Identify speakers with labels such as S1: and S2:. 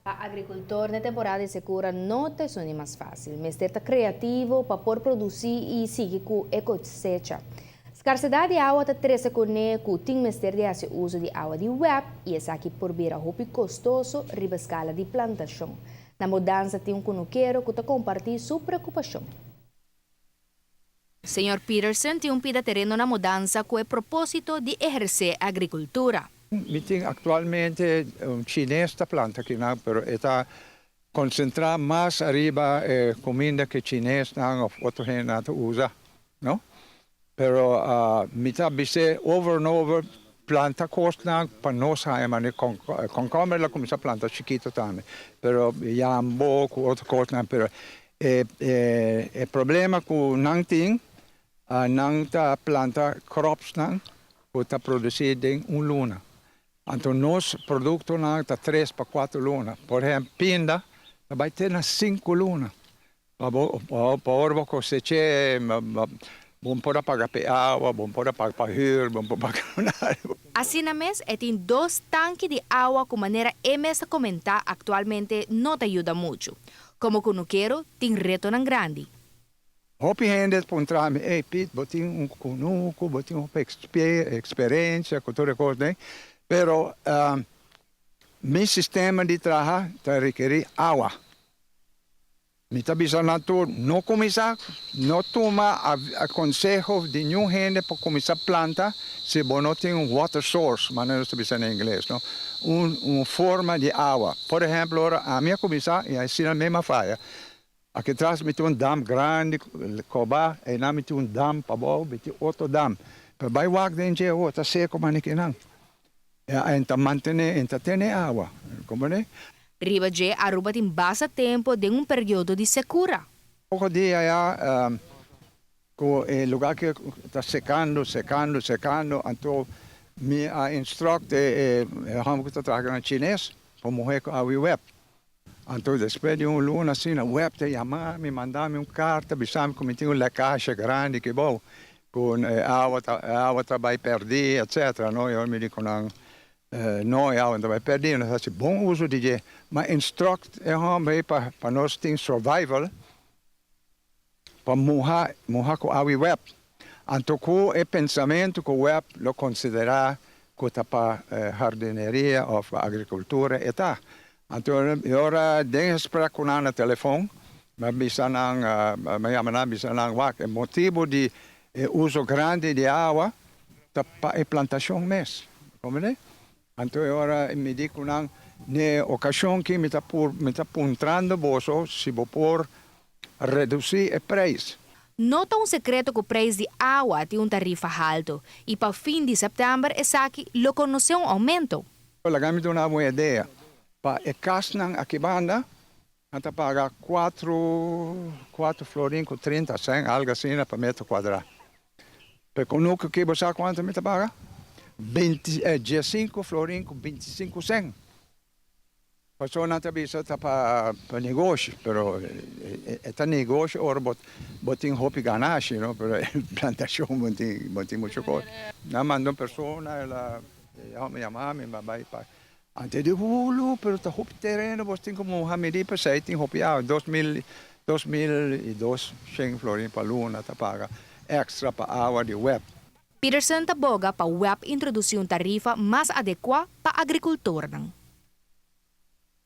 S1: Pa agricultor den temporada di secura no ta esun di mas facil. Mester ta creativo pa por produci y sigui cu e cosecha. Scarsedad di awa ta trece cune cu tin mester di haci uso di awa di web y esaki por bira hopi costoso riba escala di plantacion. Na Mudanza tin un cunukero cu ta comparti su preocupacion. Señor Peterson tin un pida tereno na Mudanza cu e proposito di eherce agricultura.
S2: Mi tin actualmente un chines ta planta akinan, pero e ta concentra mas ariba e cuminda cu chinesnan of otro hendenan ta usa, no? Pero mi ta bis'é over and over, planta cosnan pa nos haña manera concomber la cuminsa planta chikito tambe, pero yambo cu otro cosnan, pero e e problema cu nan tin, nan ta planta cropsnan cu ta produci den un luna. Anto nos productonan ta tres pa cuatro luna. Por ehempel, pinda ta bay te na cinco luna. Pa bo pa ora bo coseche, bo por a paga p'e awa, bo por a paga pa huur, bo por paga nada.
S1: Asina mes e tin dos tanki di awa cu manera e mes ta comenta actualmente no ta yuda mucho. Como cunukero tin retonan grandi.
S2: Hopi hende ta puntra mi, Ey Piet, bo tin un kunuku, bo tin hopi eksperensia ku tur e kos den, pero mi sistema di traha ta rekerí awa. Mi ta bisa nan tur, no kuminsá, no tuma konseho di niun hende pa kuminsá planta si bo no tin un water source, manera nos ta bisa na ingles, no, un forma di awa. Por ehèmpel, ora ami a kuminsá, i asina mi a faya, Aki tras mi tin un dam grandi koba, einan mi tin un dam pabou, mi tin otro dam. Pero bai wak den dje awo ta seko mane kinan. En ta mantene, en ta tene awa, comprende?
S1: Riba dje Aruba tin basta tempo den un periodo di sekura.
S2: Poko dia ya ku e lugar aki ta sekando, sekando, sekando, anto mi a instruct e homber ku ta traha na chines pa muhe ku awi web. Anto despues di un luna asina web ta yama mi, manda mi un karta bisa mi ku mi tin un lekashe grandi aki bou, ku e awa ta e awa ta bai pèrdí etcetera no. I ora mi di ku nan no e awa no ta bai pèrdí, nos hasi bon uso di dje, ma instruct e hòmber ei pa pa nos tin survival pa muha muha ku awa i web. Anto ku e pensamentu ku web lo konsiderá ku ta pa hardineria òf pa agrikultura e ta. Anto e ora den gesprek ku nan na telefon mi a bisa nan, mi a yama nan a bisa nan wak e motibu di e uso grandi di awa ta pa e plantashon mes. Komprendé? Anto e ora mi di ku nan, N'e okashon ki mi ta pur mi ta puntrando boso si bo por redusí e preis.
S1: No ta un sekreto ku preis di awa tin un tarifa haltu i pa fin di sèptèmber esaki lo konosé un oumento.
S2: Laga mi duna bo un idea, pa e kasnan aki banda nan ta paga kuatro kuatro florin ku trinta sèn algu asina pa metro kuadrá. Pa e kunuku aki bo sa kuantu mi ta paga? Binti diesinku florin ku bintisinku sèn. Pasobra nan ta bisa ta pa negoshi, pero e ta negoshi ora bo bo tin hopi ganashi no, pero e plantashon bo tin bo tin muchu kos. Nan manda un persona el a e hòmber yama mi mi a bai pa Antes di hulu, pero ta hopi tereno bos tin ku muha midi p'esei tin hopi awa, 2000, 2002 shen florin pa luna ta paga extra pa awa di web.
S1: Peterson ta boga pa web introduci un tarifa mas adecua pa agricultornan.